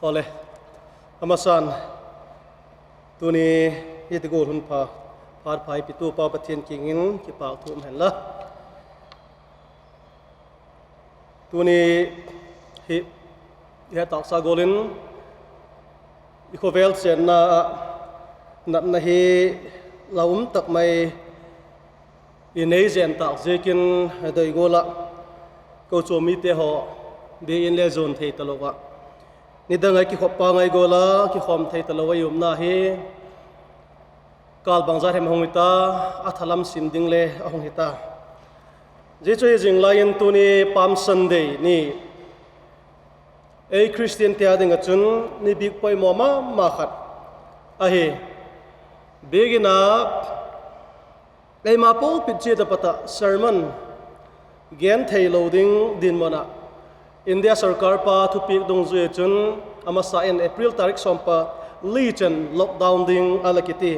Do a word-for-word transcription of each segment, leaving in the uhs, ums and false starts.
Awle, a masan, tuni hiti gual hun pha, phat pha ei pitu pa Pathian kiang in kipâk thu um hen la. Tuni hi, i het tâksa gual in, i khawvel chênna ah natna hi la um tak mai i nei zen tâk ziakin, doi gual ah kochuam mite haw biakin le zuan thei talo ah, nidang ah kikhop pa ngai gual a kikhawm thei talo a i umna hi kâl bangzat hem a hung hita, a thalam sim ding le a hung hita. Zia chu hi zing lai in tuni Palm Sunday ni, ei Khristiante â ding ah chun ni bik poimaw ma ma khat ahi. Biakin ah eima pulpit chiat ah pat ah sermon gen theilo ding dinmun ah, India sorkar pa thupiak dungzui ah chun, a masa in April tarik sawm pa li chan lockdown ding a la kiti.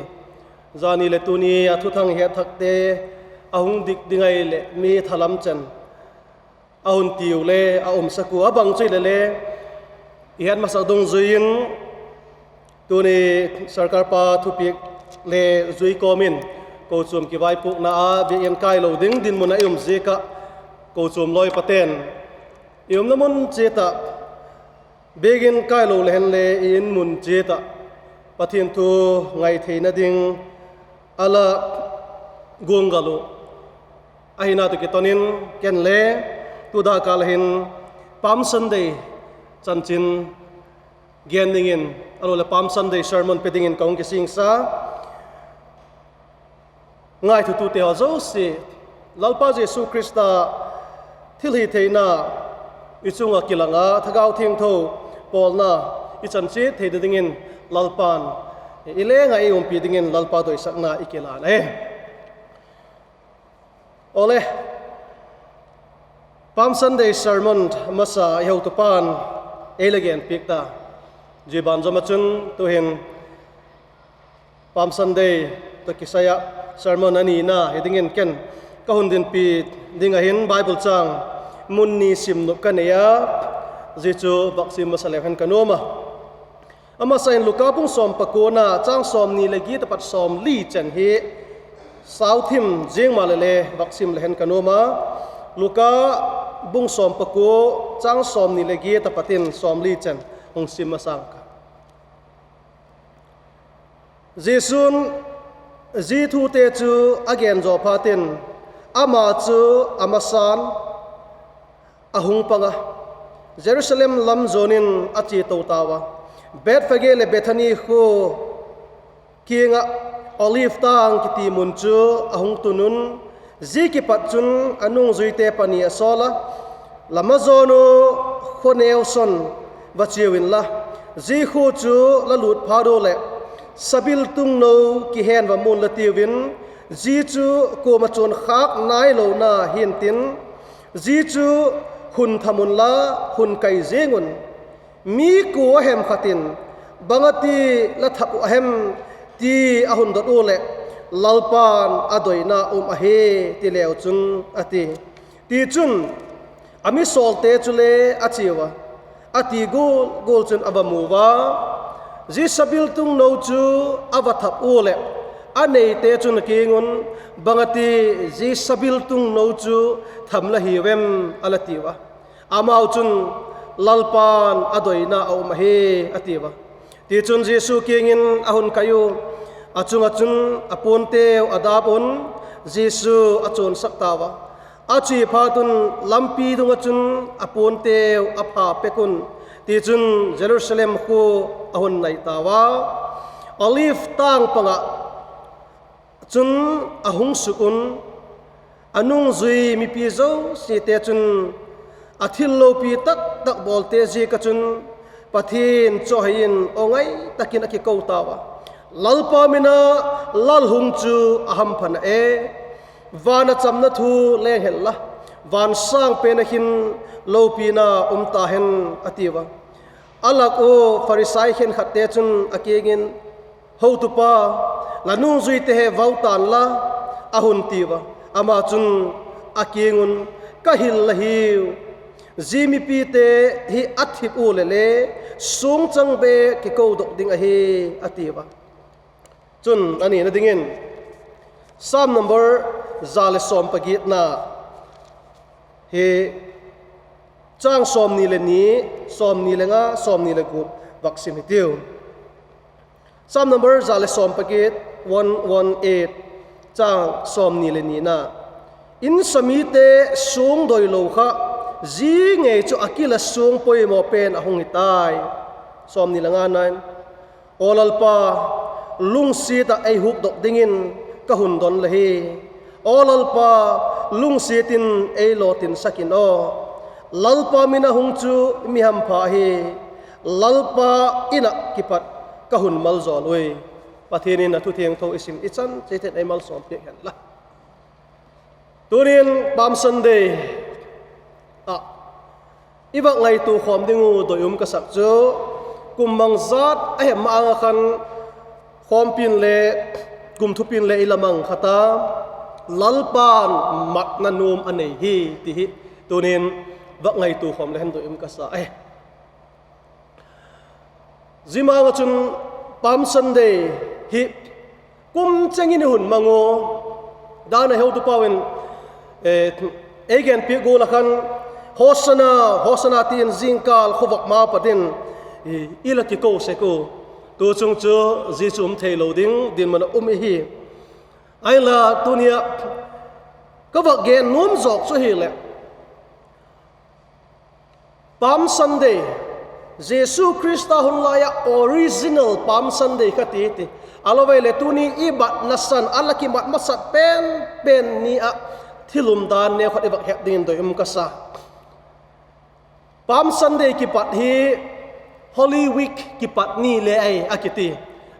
Zani leh tuni a thuthang het thakte a hung dik ding ahileh mi thalam chan a hun tiu le a umsak ua, a bang chu hile le, i het masak dungzui in, tuni sorkar pa thupiak le zui kawm in kochuam kivaipuakna ah biakin kailo ding dinmun ah i um ziak ah, kochuam lawi pate'n i umna mun chiat ah biakin kailo le hen le i in mun chiat ah Pathian thu ngai theina ding a la guanggal uh ahina tawh kiton in, ken le tu dâk kâl ah hin Palm Sunday chanchin gen dingin, a lo leh Palm Sunday sermon pe dingin ka hung kisingsa. Ngaithutute haw zosia, Lalpa Jesu Khrista thilhitheina i chung ah kilang a, Thagau Thiangtho pawlna i chan chiat theina dingin Lalpa'n i leng ah ei umpi dingin Lalpa doisakna i kilân ahi. Awle, Palm Sunday sermon masa i hotupa'n ei la genpiak ta. Zia ban zawm ah chun tu'hin Palm Sunday tawh kisai ah sermon a nina hi dingin ken ka hun dinpi ding ah hin Bible châng mun ni sim nop ka nei a, zia chu vak sim masa leu hen ka nuam a. A masa in Luka bung sawm pakuana châng sawmni leh giat a pat sawmli chen hi sau thim ziang maleh le vak sim le hen ka nuam a. Luka bung sawm pakua châng sawmni leh giat a pat in sawmli chen hung sim masang ka. Jesu'n zia thute chu a gen zaw phat in, ama chu a masa'n a hung pang a, Jerusalem lam zuan in a chia to tau a, Bethphage leh Bethani khua kiang ah Olive tâng kiti mun chu a hung tun un, zia kipat chun a nungzuite pani a sawl a, La ma zawn u, khaw neu sawn va chiau inla, zia khua chu la lût phat ua leh sabiltung no kihen va mun la tiu in, zia chu kuama chuan khâk nailona hi'ntin, zia chu hun tham unla, hun kai ziang un, mi kua a hem khat in, Bang a ti la thap uh a hem? ti a hun dot ua leh, Lalpa'n a doina um ahi, ti leu chun, a ti. Tichun, a mi sawlte chule a chiau a, a ti gual gual chun a va mu a, zia sabiltung no chu a va thap ua leh, a neite chun a kiang un, Bang a ti zia sabiltung no chu tham la hiu em? a la tiu a. Amau chun, Lalpa'n a doina a um ahi, a tiu a. Tichun Jesu kiang in a hun kai ua, a chung ah chun a puanteu a dap un, Jesu a chuansak tau a. A chia phat un lampi dung ah chun a puanteu a pha pek un, tichun Jerusalem khua a hun nai tau a. Olive tâng pang ah chun a hung suk un, a nungzui mipi zosiate chun a thil lopi tak tak bawlte ziak ah chun Pathian chawihoi in aw ngai tak in a kiko tau a, Lalpa min a lal hung chu a hampha na e, van ah chamna thu leng hen la, van sâng pen ah hin lopina um ta hen, a tiu a. A lak ua Pharisai khenkhatte chun a kiang in, Hotupa, la nungzuite he vau tan la, a hun tiu a. Ama chun a kiang un, Ka hil la hiu, Zia mipite hi a thip ua leh le, suangchang bêk kikodok ding ahi, a ti a. Chun a nina dingin, Sam number za leh sawm pagiatna hi, chang sawmni leh ni, sawmni leh nga, sawmni leh gup vak sim hitiu. Sam number za leh sawm pagiat, one one eight, chang sawmni leh nina. Insa mite suang doilo kha, zia ngei chu a kil ah suang poimaw pen a hung hi tai. Sawmni leh ngana in, Aw Lalpa, lungsiat ah ei hukdok dingin ka hun don la hi. Aw Lalpa, lungsiat in ei lawtinsak in aw. Lalpa min a hung chu mi hampha ahi. Lalpa In ah kipat ka hun maljawl ui. Pathian in a thu thiangtho i sim i chan chiat in ei malsawm piak hen la. Tunin Palm Sunday ah i vak ngaitua khawm ding uh doi um ka sak chu, kum mang zat a hem ma-âng ah khan khawmpi'n le, kum thupi'n le i la mang kha ta, Lalpa'n matna nuam a nei hi ti hi tunin vak ngaitua khawm le hen doi um ka sa e. Zia ma-âng ah chun Palm Sunday hi kum cheng in i hun mang u, dan a heutupa in ei genpiak gual ah khan, Hosana, Hosana, ti in zingkâl khawvak ma pat in i la kiko sek u. Tu chung chu zia chu um theilo ding dinmun ah um i hi. Ahinla tuni ah ka vak gen nuam zawk chu hileh, Palm Sunday, Jesu Khrista hun lai ah original Palm Sunday kha ti ti. A lo vei leh tuni i batna san a la kimat masat pen pen ni ah thil umdan neu khat i vak het dingin doi um ka sa. Palm Sunday kipat hi Holy Week kipat ni le ahi a kiti.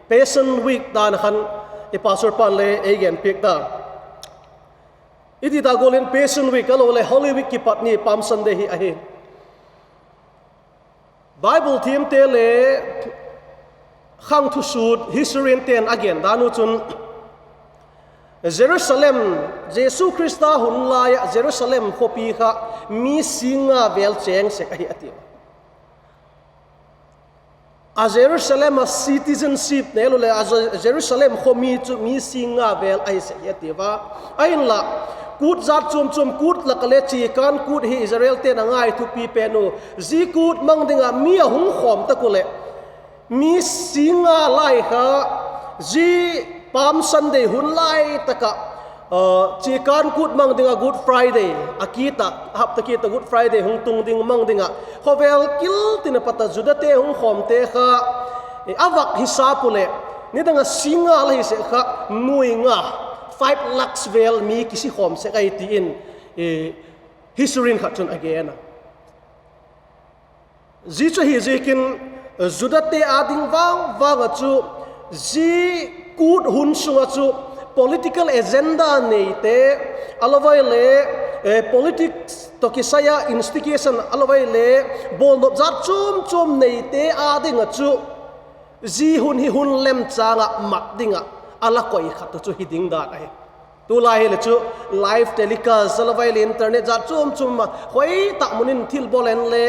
Passion Week dan a khan i pastor pa'n le ei genpiak ta. I ti ta gual in Passion Week a lo leh Holy Week kipat ni Palm Sunday hi ahi. Bible thiamte le khang thusut historiante'n a gen dan uh chun, Jerusalem, Jesu Khrista hun lai ah Jerusalem khawpi kha mi sîng nga vêl chêng sek ahi a ti. A Jerusalem ah citizenship neu leh a Jerusalem khawmi chu mi sîng nga vêl ahi sek hi a ti a. Ahinla, kût jat chuam chuam, kût lak ah le chiakân kût hi Israelte'n a ngai thupi pen uh. Zia kût mang ding ah mi a hung khawm tak uh leh, mi sîng nga lai kha, zia Palm Sunday hun lai tak ah chiakân kût mang ding ah Good Friday a kit ah, a hapta kit ah Good Friday hung tung ding mang ding ah khawvel kil tin a pat ah Judate hung khawmte kha a vak hisa pua leh, nidang ah sîng nga la hi sek kha, nuai nga, five lakhs vêl mi kisi khawm sek ahi ti in historian khat chun a gen a. Zia chu ahi ziakin, Judate â ding vang vang ah chu, zia kût hun sung ah chu political agenda neite, a lo vei le politics tawh kisai a instigation a lo vei le bawlnop jat chuam chuam neite â ding ah chu, zia hun hi hun lemchâng ah mat ding ah a la koi khat uh chu hi ding dan ahi. Tulai hileh chu live telecast a lo vei le internet jat chuam chuam ah hoi tak mun in thil bawl hen le,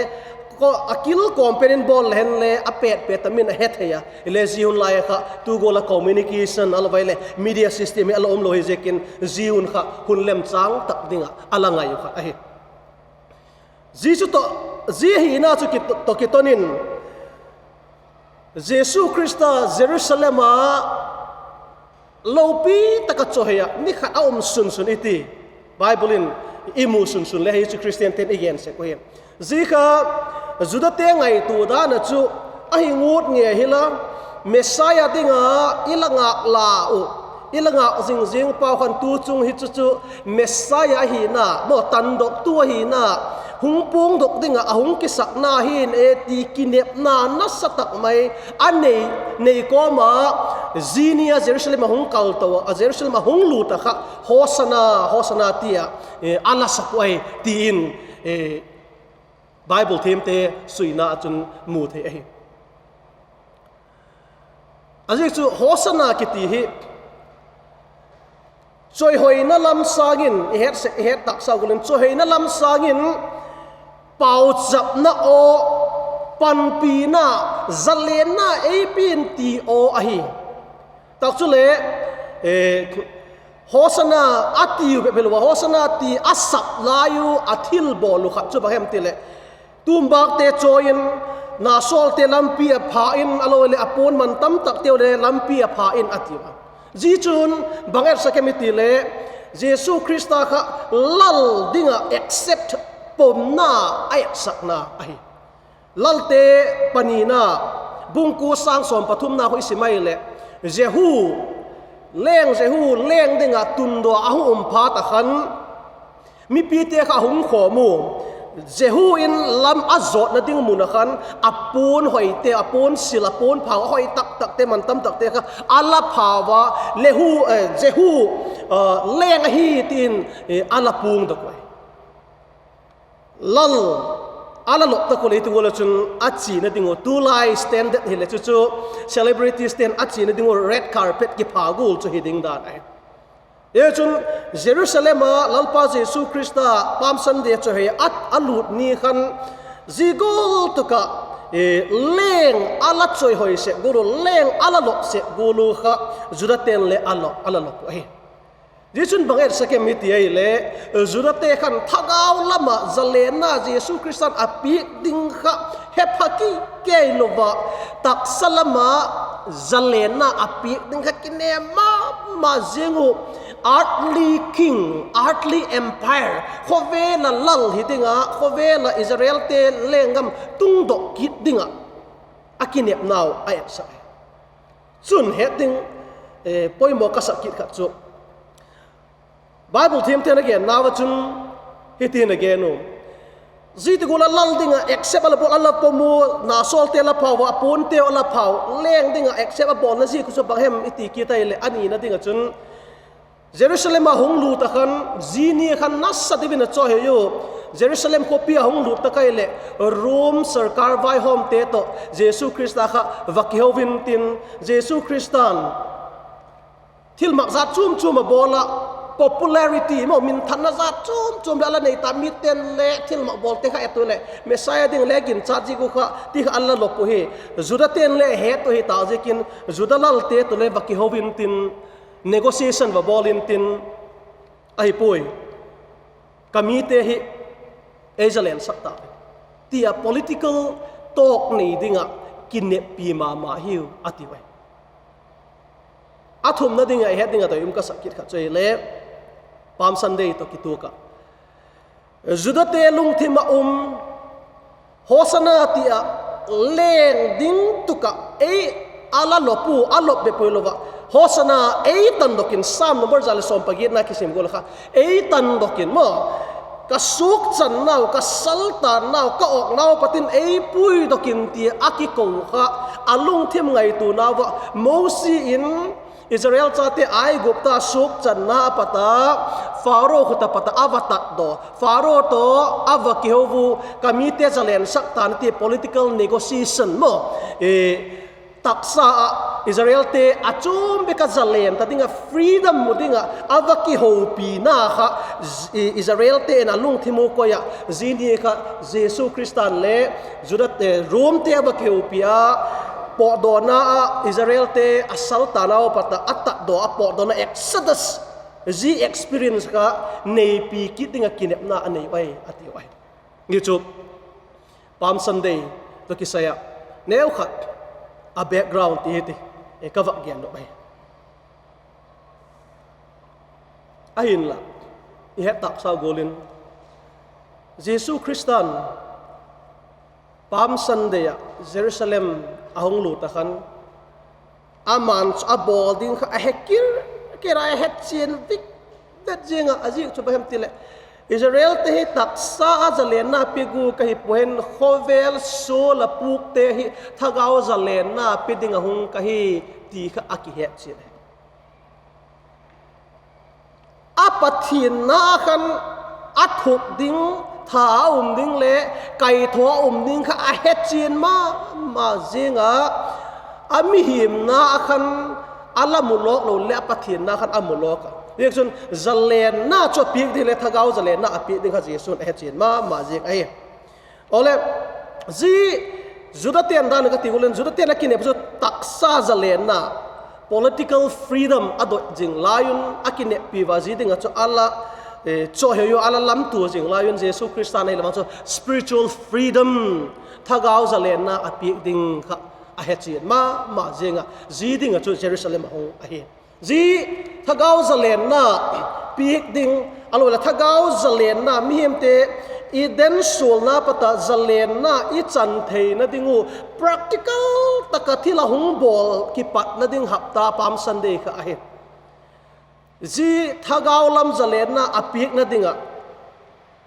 a kil kawm pen in bawl hen le a pêt pêt a min a hethei a. Hile zia hun lai kha tu gual ah communication a lo vei le media system hi a la um lo hi ziakin zia hun kha hun lemchâng tak ding ah a la ngai uh khat ahi. Zia chu tawh, zia hina chu tawh kiton in Jesu Khrista Jerusalem ah lopi tak ah chawihoi ah ni khat a um sunsun i ti. Bible in i mu sunsun le hi chu Khristiante'n i gen sek uh hi. Zia kha Judate ngaitua dan ah chu ahi ngut ngei hila, Messiah ding ah i la ngâk la uh, i la ngâk zing zing pau khan tu chung hi chu chu Messiah ahina maw, tandoktu ahina, hung puangdok ding ah a hung kisakna hin e ti kinepna nasa tak mai a nei, nei kawm a, zia ni a Jerusalem ah hung kal to a, Jerusalem ah hung lût ah kha Hosana, Hosana ti a a la sak uh ahi ti in Bible thiamte suina ah chun mu thei ahi. A ziak chu Hosana kiti hi chawihoina lam sâng in, i het tak sau gual in chawihoina lam sâng in pauchapna aw, panpina, zalenna ei pia'n ti aw ahi. Tak chule, Hosana a tiu bep hilo a, Hosana ti a sap lai u a thilbawl uh khat chu bang hem ti leh, tumbâkte chawi in, nasawlte lampi a pha in, a lo leh a puan man tam takteu le lampi a pha in a tiu a. Zia chun bang etsak em i ti leh, Jesu Khrista kha lal ding ah accept, pomna a etsakna ahi. Lalte panina, bung kua sâng sawm pathumna khu i sim ai leh, Jehu, leng Jehu leng ding ah tundaw a hung um phat ah khan, mipite kha a hung khawm u. Jehu in lam a zawtna ding mun ah khan, a puan hoite, a puan sil, a puan phau a hoi tak takte, man tam takte kha a la phau a, Jehu leng ahi ti'n a la puangdok ui. Lal a la lop tak u leh ti gual ah chun a chiana ding uh, tulai standard hileh chu chu celebrities ten a chiana ding uh red carpet kipha gual chu hi ding dan ahi. Chun, Jerusalem ah Lalpa Jesu Khrista Palm Sunday chawihoi a lût ni khan, zia gual tak ah leng a la chawihoi sek gual u, leng a la lop sek gual u kha Judate'n le a la lop uh ahi. Zia chun bang etsak em i ti ai leh, Judate khan thagau lam ah zalenna, Jesu Khrista'n a piak ding kha hepha kikei lo a, taksa lam ah zalenna a piak ding kha kinêm ma ma ziang uh. Earthly king, earthly empire, khawvel ah lal hi ding ah, khawvel ah Israelte lenggam tungdok kit ding ah a kinepnau a etsak. Chun het ding poimaw ka sak kit khat chu, Bible thiamte'n a gennau ah chun hiti'n a gen u: Zia ti gual ah lal ding ah accept a la bawl, a la pom u, nasawlte la phau a, a puanteu a la phau, leng ding ah accept a bawlna ziak uh chu bang hem i ti kit ai leh, a nina ding ah chun Jerusalem ah hung lût ah khan, zia ni khan nasa deu in a chawihoi u. Jerusalem khawpi ah hung lût tak ai leh, Rom sarkar vaihawmte tawh Jesu Khrista kha va kiho intin, Jesu Khrista'n thilmak jat chuam chuam a bawl ah, popularity maw, minthanna jat chuam chuam leh a la nei ta, mite'n le thilmak bawlte kha et u leh Messiah ding le ginchat ziak uh kha ti kha a la lop uh hi. Judate'n le het uh hi ta ziakin, Juda lalte tawh le va kiho intin, negotiation va bawl intin, ahi puai, ka mite hi ei zalensak ta, ti a political talk nei ding ah kineppi ma ma hiu a tiu ahi. A thumna ding ah i het ding ah doi um ka sak kit khat chu ahileh, Palm Sunday tawh kituak ah Judate lungthim ah um, Hosana ti ah leng ding tuk ah ei a la lop u, a lop bep puai lo ah, Hosana, ei tandok in, Sam number za leh sawm pagiatna kisim gual kha, ei tandok in maw, ka suakchannau, ka saltannau, ka awknau pat in ei puidok in ti a kiko kha, a lungthim ngaituanau ah Mosi in Israel chate Aigupta suakchanna a pat a, Pharaoh khut a pat ah a va tatdaw, Pharaoh tawh a va kiho u, ka mite zalensak tan ti political negotiation maw, taksa ah Israelte a chuam bek a zalen ta ding ah, freedom mu ding ah a va kihopina kha, Israelte'n a lungthim u koi ah, zia ni kha Jesu Khrista'n le Judate, Romte a va kihopi a, pawtdawna ah Israelte a saltannau pat ah a tatdaw a pawtdawna Exodus, zia experience kha neipi kit ding ah kinepna a nei ui a tiu ahi. Hi chu Palm Sunday tawh kisai ah neukhat a background ti hi ti ka vak gen nuam ahi. Ahinla, i het tâksau gual in, Jesu Khrista'n Palm Sunday ah Jerusalem a hung lût ah khan, ama'n chu a bawl ding kha a he kir kir a, a hetchian vik vet ziang ah, a ziak chu bang hem ti leh, Israelte hi taksa a zalenna pia gual ka hi pua'n, khawvel sual a pûkte hi thagau zalenna pia ding ah hung ka hi, ti kha a kihetchian ahi. A Pathianna khan a thuk ding, tha a um ding le kaitho a um ding kha a hechian ma ma ziang a, a mihingna ah khan a la mu lawk lo leh a Pathianna khan a mu lawk a. Ziakchun zalenna chu a piak ding leh thagau zalenna a piak ding kha Jesu'n a hechian ma ma ziang ahi. Awle, zia Judate'n dan ka ti gual in, Judate'n a kinep chu taksa zalenna, political freedom a doi zing lai un a kineppi ua, zia ding ah chu a la, eh, chawihoi ua, a la lamtua zing lai un Jesu Khrista'n ei lam ah chu spiritual freedom, thagau zalenna a piak ding kha a he chian ma ma ziang ah, zia ding ah chu Jerusalem a hung ahi. Zia thagau zalenna piak ding, a lo leh thagau zalenna mihingte Eden sualna pat ah zalenna i chan theina ding uh practical tak ah thil a hung bawl kipatna ding hapta Palm Sunday kha ahi. Zia thagau lam zalenna a piakna ding ah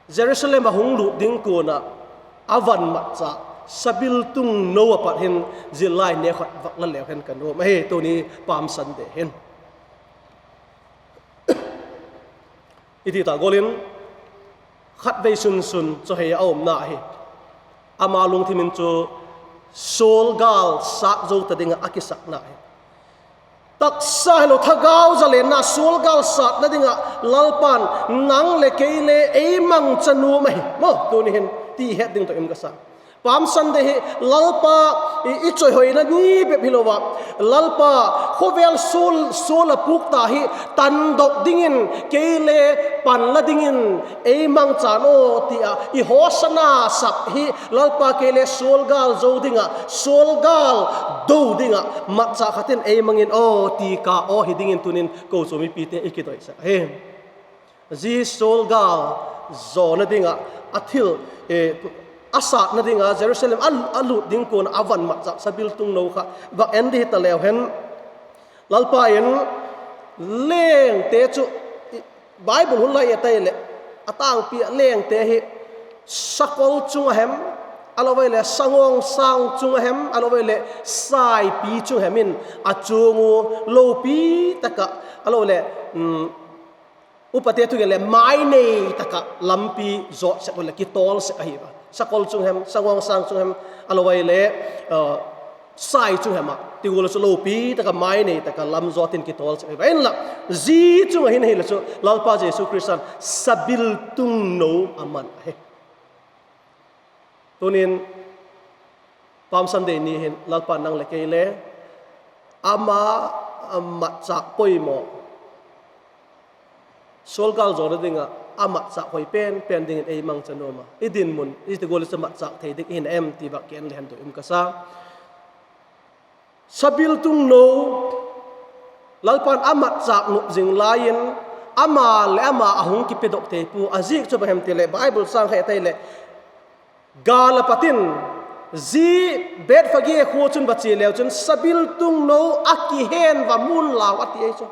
Jerusalem a hung lût ding kuan ah a van matchâk sabiltung no a pat hin zillai neu khat vak la leu hen ka nuam ahi, tuni Palm Sunday hin. I ti ta gual in, khatvei sun sun chawihoi a umna ahi. Ama lungthim in chu sual gâl sât zo ta ding ah a kisakna ahi. Taksa hilo thagau zalenna sual gâl sâtna ding ah Lalpa'n nang leh kei le ei mangcha nuam ahi maw tuni hin ti het ding tawh um ka sa. Palm Sunday hi Lalpa i, i chawihoina ni bep hilo ah, Lalpa khawvel sual, sual a pûk ta hi tandok dingin kei le panla dingin ei mangchan aw ti ah i Hosana sak hi Lalpa kei le sual gâl zo ding ah, sual gâl do ding ah matchâk khat in ei mang in aw ti ka aw hi dingin tunin kochuam mipite i kidoisak ahi. Zia sual gâl zawna ding ah a thil, eh, a sâtna ding ah Jerusalem a, a lût ding kuan a van matchâk sabiltung no kha vak en di hita leu hen. Lalpa in lengte chu, Bible hun lai et ai leh, a tângpi ah lengte hi sakol chung a hem, a lo ai leh sangawngsâng chung a hem, a lo ai leh saipi chung hem in a chuang u, lopi tak ah, a lo leh, um, upate thugen leh mainei tak ah lampi zawt sek u leh kitawl sek ahi a. Sakol chung hem, sangawngsâng chung hem, a lo ai leh, uh, sai chung hem ah ti gual ah chu lopi tak ah mainei tak ah lam zawt in kitawl sek ahi a. Inla, zia chung ah hin ahileh chu Lalpa Jesu Khrista'n sabiltung no a man ahi. Tunin Palm Sunday ni hin Lalpa'n nang leh kei le ama, a matchâk poimaw, sual gâl zawna ding ah a matchâk hoi pen pen dingin ei mangcha nuam a, i dinmun i ti gual ah chu matchâk thei ding i hi na em ti vak gen le hen doi um ka sa. Sabiltung no Lalpa'n a matchâk nuam zing lai in ama leh ama a hung kipedok thei pua. A ziak chu bang hem ti leh Bible châng kha et ai leh, gâl a pat in zia Bethphage khua chun va chia leu chun sabiltung no a kihen va mun lau a ti ahi chu.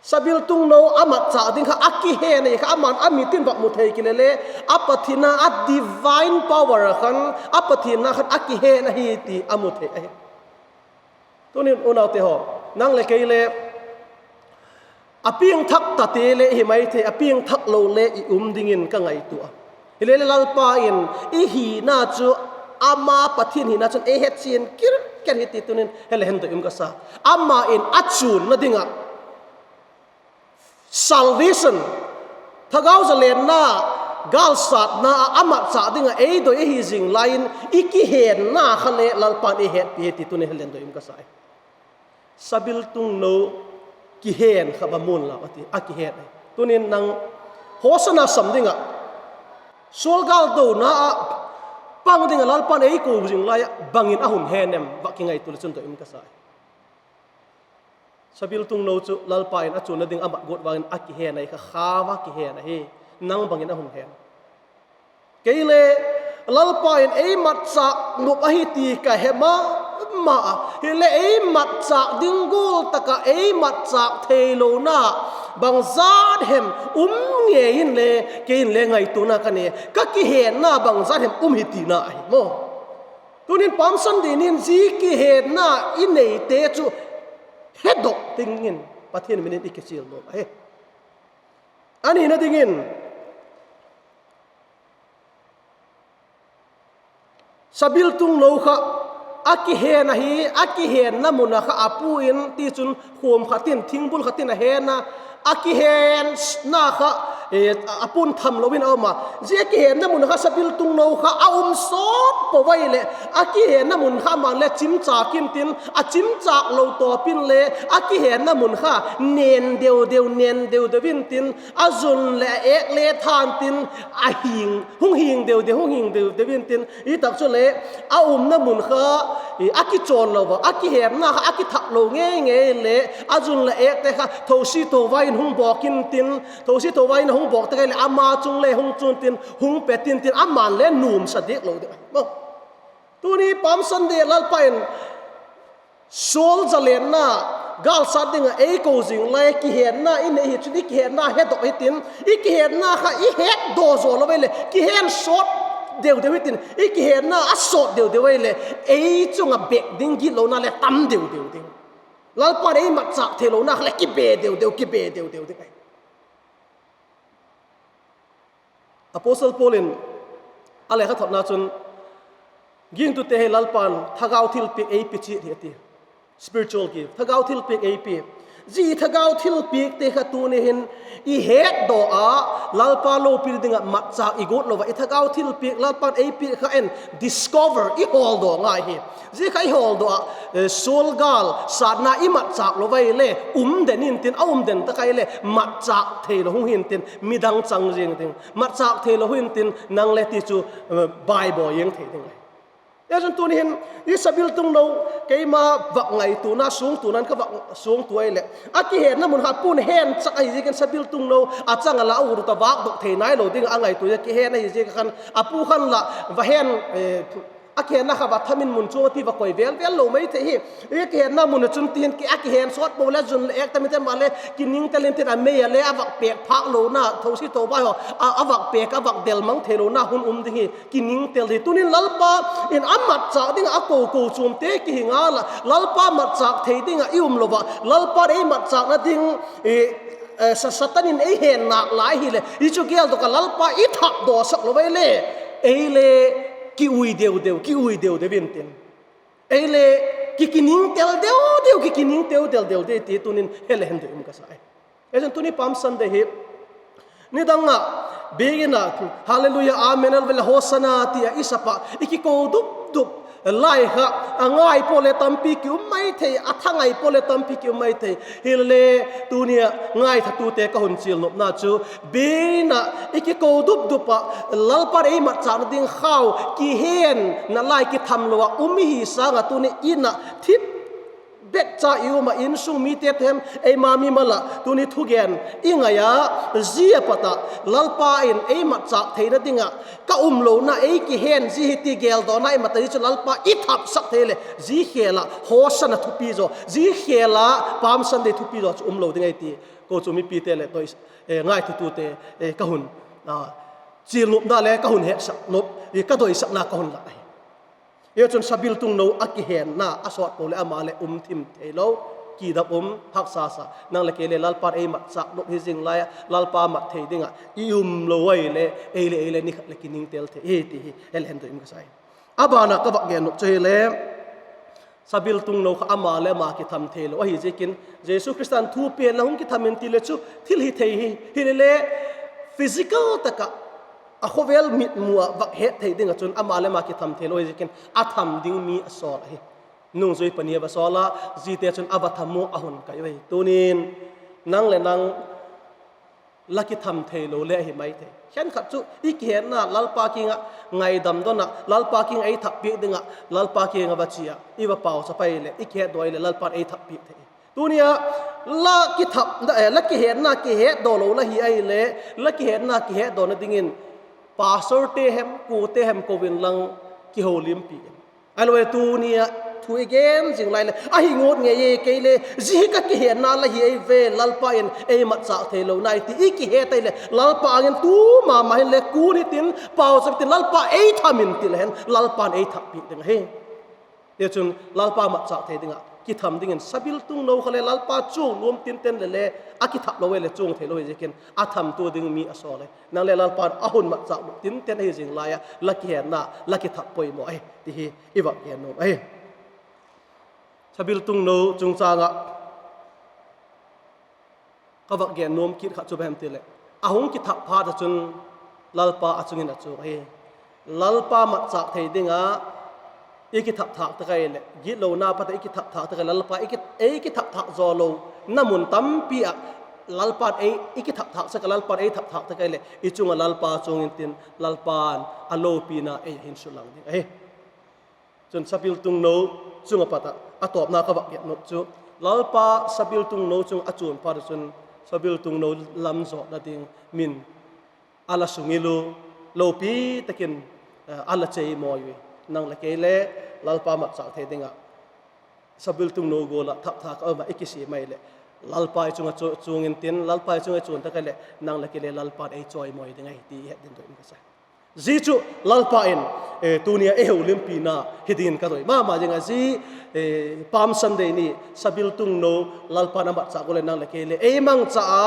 Sabiltung no a matchâk ding kha a kihen ahi kha, ama'n a mit in va mu thei kile le, a Pathian a, a divine power a khan, a Pathian a khan a kihen ahi ti a mu thei ahi. Tunin unaute haw, nang leh kei le a piangthak tate le i hi mai thei, a piangthak lo le i um dingin ka ngaitua a. Hile le Lalpa in i hina chu, ama Pathian hina chun ei hechian kir kir hi ti tunin he le hen doi um ka sa. Ama in a chuanna ding ah salvation, thagau zalenna, gâl sâtna ah a matchâk ding ah ei doi ahi zing lai in i kihenna kha le Lalpa'n ei hetpi hi ti tunin he le hen doi um ka sa. Sabiltung no kihen kha va mun lau a ti, a kihen ahi. Tunin nang Hosana sam ding ah, sual gâl dona ah pang ding ah Lalpa'n ei ko zing lai ah bangin a hun hen em va kingaitua le chun doi um ka sa. Sabiltung no chu Lalpa in a chuanna ding a mat guat vang in a kihen ahi kha, kha va kihen ahi. Nang bangin a hun hen? Kei le Lalpa in ei matchâk nuam ahi ti ka he ma ma a, hile ei matchâk ding gual tak ah ei matchâk theilona bangzat hem um ngei in le, kei in le ngaituana ka nei, ka kihenna bangzat hem um hi tina ahi maw. Tunin Palm Sunday ni in zia kihenna i neite chu hedok dingin Pathian min in i kichial nuam ahi. A nina dingin, sabiltung no kha a kihen ahi, a kihenna mun ah kha a pu in, tichun khuam khat in, thingbul khat in a hen a, a kihenna kha a pun tham lo in a um a. Zia kihenna mun kha sabiltung no kha a um sawt po ai leh, a kihenna mun kha ama'n le chimchâk intin, a chimchâk lo tawp in le a kihenna mun kha nen deu deu, nen deu deu intin, a zun leh a êk le than tin, a hing, hung hing deu deu, hung hing deu deu intin, i tak chule a umna mun kha a kichawn lo a, a kihenna kha a kithak lo ngei ngei le, a zun leh êkte kha thosi thovai in hung bawk intin, thosi thovai in a hung bawk tak ai leh ama chung le hung chun tin, hung pet intin, ama'n le nuamsa diak lo deu. Tuni Palm Sunday Lalpa in sual zalenna gâl sat ding ah ei ko zing lai, kihenna i nei hi chun i kihenna hedok hitin, i kihenna kha i hetdaw zaw lo ai leh kihen sawt deu deu hitin, i kihenna a sawt deu deu ai leh ei chung ah bêk ding gitlona le tam deu deu ding. Lalpa'n ei matchâk theilona kha leh kibe deu deu, kibe deu deu ding ahi. Apostle Paul in a lekhathotna chun, gingtute hi Lalpa'n thagau thilpiak ei pi chiat hi a ti. Spiritual gift, thagau thilpiak ei pi. Zia thagau thilpiakte kha tuni hin i hetdaw a, Lalpa lopi ding ah matchâk i guat lo a, i thagau thilpiak Lalpa'n ei piak kha en discover, i hawldaw ngai hi. Zia kha i hawldaw ah, sual gâl sâtna i matchâk lo ai leh um den intin, a um den tak ai leh matchâk theilo hung hi'ntin, midang chang zing ding, matchâk theilo hung hi'ntin, nang le ti chu baibaw ziang thei ding ahi. Tichun tuni hin i sabiltung no, keima vak ngaituana, suangtuana ka vak suangtua ai leh, a kihenna mun kha pun hen chak ahi ziakin sabiltung no a chang a la a ut ut a vâkdok thei nailo ding ah a ngaitua a kihen ahi ziak ah khan a pu khan la va hen, a kihenna kha va tham in mun chuang a ti va koi vel vel lo mai thei hi. I kihenna mun ah chun ti hin a kihen sawt po le zun leh êk tam intin, ama le kiningtel intin, a mei a le a vak pêk phâk lona, thosi thovai haw a vak pêk, a vak del mang theilona hun um ding hi kiningtel hi. Tunin Lalpa in a matchâk ding ah a ko kochuamte kihi ngal a, Lalpa matchâk thei ding ah i um lo ah, Lalpa'n ei matchâkna ding Satan in ei hen nâk lai hileh, i chu geldok ah Lalpa i thapdawsak lo ai le, ei le kiui deu deu, kiui deu deu intin, ei le ki kiningtel deu deu, ki kiningtel deu deu ding ti tunin he le hen doi um ka sa ahi. Tichun tuni Palm Sunday hi, nidang ah biakin ah Hallelujah, Amen, Hallelujah, Hosanna ti a i sap ah i kiko dup dup lai kha, a ngai pua le tampi ki um mai thei, a tha ngai pua le tampi ki um mai thei. Hile, tuni a ngaithatute ka hun chialnopna chu, biakin ah i kiko dup dup ah Lalpa'n ei matchâkna ding khau kihenna lai kitham lo ah um i hi sâng ah tuni in ah thip bek cha i um ah, insung mite tu hem, eima mimal ah tuni thugen i ngai a, zia pat ah Lalpa in ei matchâk theina ding ah ka um lona ei kihen zi hi ti geldawna i mat a, zia chu Lalpa i thapsak thei leh zia khêl ah Hosanna thupi zaw, zia khêl ah Palm Sunday thupi zaw chu um lo ding ahi ti kochuam mipite leh ngaithatute ka hun chialnopna le ka hun hetsak nop, ka doisakna ka hun lak ahi. Tichun sabiltung no a kihenna a sawt po leh ama leh um thim theilo, kidap um, haksa sa. Nang leh kei le Lalpa'n ei matchâk nop hi zing lai ah Lalpa mat thei ding ah i um lo ai le, ei le ei le ni khat leh kiningtel thei hi ti hi he le hen doi um ka sa hi. A ban ah ka vak gen nop chu hile, sabiltung no kha ama leh ama kitham theilo ahi ziakin, Jesu Khrista'n thu pen la hung kitham in ti le chu thil hi thei hi, hile, physical tak ah a khawvel mitmu ah vak het thei ding ah chun ama leh ama kitham theilo ahi ziakin a tham ding mi a sawl ahi. Nungzui pani a va sawl a, ziate chun a va tham u a hun kai ahi. Tunin nang leh nang la kitham theilo le ahi mai thei. Khenkhat chu i kihenna Lalpa kiang ah ngaidam don ah, Lalpa kiang ah ei thappiak ding ah Lalpa kiang ah va chia, i va pauchap ai leh, i kihetdaw ai leh Lalpa'n ei thappiak thei. Tuni a la kihenna kihetdaw lo la hi ai le, la kihenna kihetdawna dingin pastorte hem, kuate hem ko inlang kiholimpi in. Ahilole tuni a thu i gen zing lai leh ahi ngut ngei e, kei le zia hi ka kihenna la hi ai ve, Lalpa in ei matchâk theilo nai ti i kihet ai leh Lalpa âng in tu ma ma hin le kun hitin, pauchap hitin, Lalpa ei tham in ti le hen Lalpa'n ei thappiak ding ahi. Tichun Lalpa matchâk thei ding ah kitham dingin sabiltung no kha le Lalpa chuang nuam tinten le le, a kithap lo ai leh chuang theilo hi ziakin a thamtua ding mi a sawl ahi. Nang le Lalpa'n a hun matchâk nuam tinten ahi zing lai ah la kihenna, la kithap poimaw ahi ti hi i vak gen nuam ahi. Sabiltung no chungchâng ah Ka vak gen nuam kit khat chu bang hem ti leh, a hung kithak phat ah chun Lalpa a chung in a chuang ahi. Lalpa matchâk thei ding ah i kithak thâk tak ahileh, gitlona pat ah i kithak thâk tak ah Lalpa ei kithak thâk zaw lona mun tampi ah Lalpa'n ei, i kithak thâk sek ah Lalpa'n ei thak thâk tak ahileh, i chung ah Lalpa chuang intin, Lalpa'n a lopina ei hin sulang ding ahi. Chun sabiltungno chung ah pat ah a tawpna ka vak gen nuam chu, Lalpa sabiltungno chung a chuan phat ah chun, sabiltungno lam zawtna ding min a la sungil u, lopi tak in a la chei mawi ui. Nang leh kei le Lalpa matchâk thei ding ah sabiltungno gual ah thak thâk a um ah i kisia mai leh, Lalpa i chung ah chuang intin, Lalpa i chung ah chuan tak ahileh nang leh kei le Lalpa'n ei chawimawi ding ahi ti i het ding doi um ka sa. Zia chu Lalpa in tuni a ei houlimpina hi dingin ka doi ma ma ding a, zia Palm Sunday ni sabiltungno Lalpa'n a matchâk ua leh nang leh kei le ei mangcha a,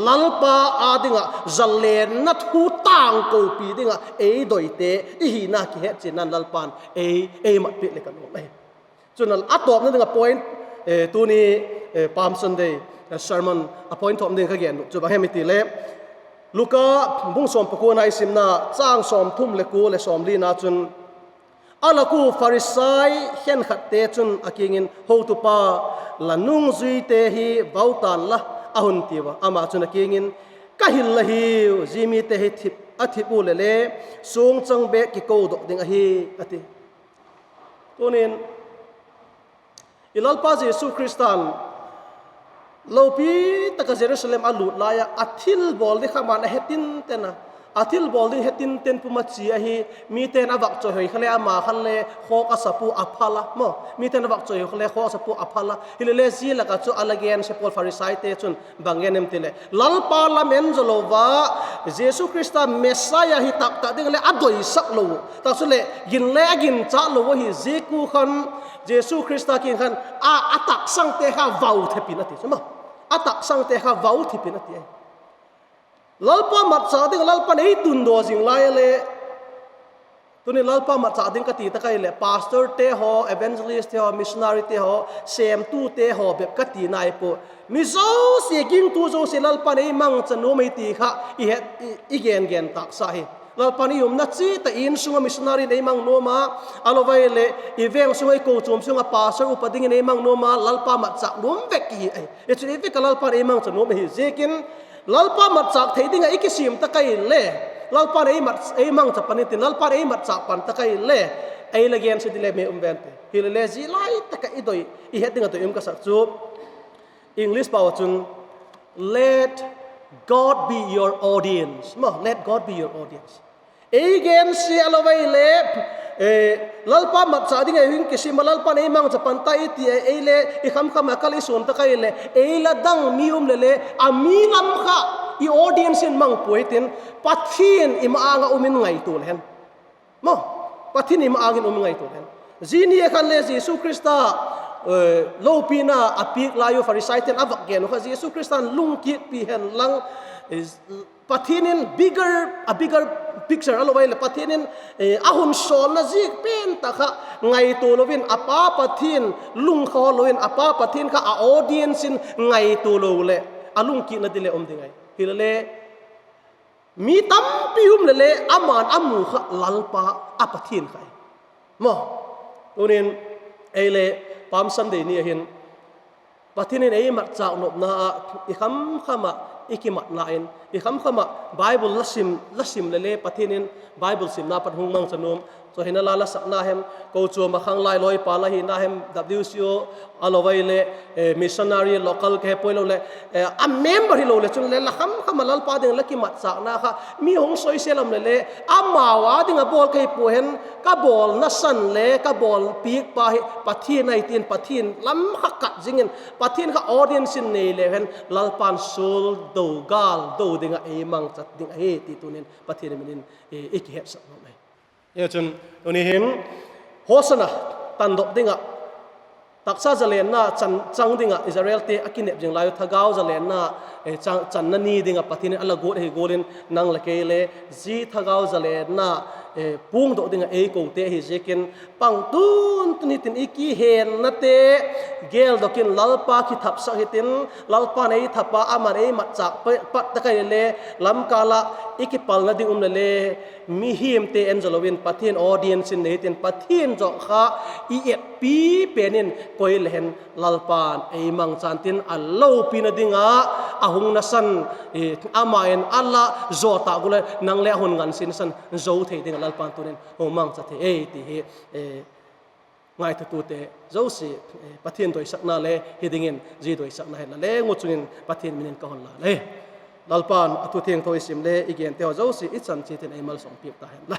Lalpa â ding ah zalenna thu tangkopi ding ah ei doite i hina kihetchianna'n Lalpa'n ei, ei matpiak leh ka nuam ahi. Chun a tawpna ding ah point, tuni Palm Sunday sermon a point thawm ding ka gen nuam chu bang hem i ti leh, Luka bung sawm pakuana i simna châng sawmthum leh kua leh sawmlina chun, a lak ua Pharisai khenkhatte chun a kiang in, Hotupa, la nungzuite hi vau ta'n la, a hun tiu a. Ama chun a kiang in, Ka hil la hiu, zia mite hi thip, a thip ua leh le suangchang bêk kikodok ding ahi, a ti. Tunin i Lalpa Jesu Khrista'n lopi tak ah Jerusalem a lût lai ah a thilbawl ding kha ama'n a he tinten a, a thilbawl ding he tinten pum a chia ahi. Mite'n a vak chawihoi kha le ama khan le khawk a sa pua, a phal a maw. Mite'n a vak chawihoi kha le khawk a sa pua, a phal a. Hilele zia lak ah chu a la gensia pawl Pharisaite chun bang gen em ti leh, Lalpa lam en zaw lo a, Jesu Khrista Messiah hi taktak ding leh a doisak lo, tak chuleh gin le a ginchâk lo ahi ziak ua khan, Jesu Khrista kiang khan a, a taksangte kha vau thip in a ti chu maw. A taksangte kha vau thip in a ti ahi. Lalpa matchâk ding ah Lalpa'n ei tundaw zing lai a le, tuni Lalpa matchâk ding ka ti tak ahileh pastorte haw, evangelistte haw, missionaryte haw, sêmtute haw bep ka ti nai pua. Mi zosia, gingtu zosia Lalpa'n ei mangcha nuam ahi ti kha i het, i, i gen gen tâksa hi. Lalpa'n i umna chiat ah i insung ah missionary in ei mang nuam a, a lo vai leh i veng sung ah i kochuam sung ah pastor upa dingin ei mang nuam a, Lalpa matchâk nuam vek i hi ahi. Hi chu i vek ah Lalpa'n ei mangcha nuam ahi ziakin, Lalpa matchâk thei ding ah i kisiam tak ahileh, Lalpa'n ei mat, ei mangcha pan intin, Lalpa'n ei matchâk pan tak ahileh, ei la gensia ding le mi um ven ti. Hilele zia lai tak ah i doi, i het ding ah doi um ka sak chu, English pau ah chun, Let God be your audience. Maw, let God be your audience. Ei gensia a lo vai le, Lalpa matchâk ding ei hung kisiam a, Lalpa'n ei mangcha pan ta i ti a, ei le i khamkham ah kal i suan tak ahileh, ei la dang mi um leh le, a mi lam kha i audience in mang pua intin, Pathian i ma-âng ah um in ngaitua le hen. Maw, Pathian i ma-âng in um ngaitua hen. Zia ni a khan le Jesu Khrista lopina a piak lai uh Pharisaite'n a vak gen uh kha Jesu Khrista'n lungkitpi hen lang, Pathian in bigger, a bigger picture a lo vai leh Pathian in a hun sawlna ziak pen tak kha ngaitua lo in, a Pa Pathian lungkhawl lo in, a Pa Pathian kha a audience in ngaitua lo leh a lungkitna ding le um ding ahi. Hilele mi tampi um leh le ama'n a mu kha Lalpa, a Pathian kha ahi. Maw, tunin ei le Palm Sunday ni ahin, Pathian in ei matchâk nopna ah i khamkham ah i kimatna in, i khamkham ah Bible la sim, la sim leh le Pathian in Bible simna pat hung mangcha nuam, chawihoi la la sakna hem, kochuam ah khanglai lawipa la hina hem, W C O a lo vai leh missionary local ka he puai lo leh, a member hilo leh chun le la khamkham ah Lalpa ding la kimatchâkna kha mi hung soisel um leh le, amau â ding ah bawl ka hi pua hen, ka bawlna san le ka bawlpiakpa hi Pathian ahi tin Pathian lam kha kat zing in Pathian kha audience in nei leu hen Lalpa'n sual do gâl do ding ah ei mangcha ding ahi ti tunin Pathian min in i kihetsak nuam ahi. Chun, tuni hin, Hosana, tandok ding ah taksa zalenna chan chang ding ah Israelte a kinep zing lai u thagau zalenna, eh, chang, channa ni ding ah Pathian in a la guat ahi gual in nang le kei le zia thagau zalenna, eh, puangdok ding ah ei kote ahi ziakin pang tun tun hitin i kihennate geldok in Lalpa kithapsak hitin, Lalpa'n ei thap a, ama'n ei matchâk pa-, pat tak ahile, lamkâl ah i kipalna ding um le le, mihingte en zaw lo in Pathian audience in nei hitin Pathian zaw kha i etpi pen in koi le hen Lalpa'n ei mangchan tin a lopina ding ah a hung nasan, i, ama in a la zaw tâk gual le nang le a hun ngansia nasan zo thei ding ah Lalpa'n tun in hung mangcha thei ei ti hi, eh, ngaithatute zosia, eh, Pathian doisakna le hi dingin zia doisakna hi la leng u chung in Pathian min in ka hun lân ahi. Lalpa'n a thu thiangtho i sim le i gente haw zosia i chan chiat in ei malsawm piak ta hen la.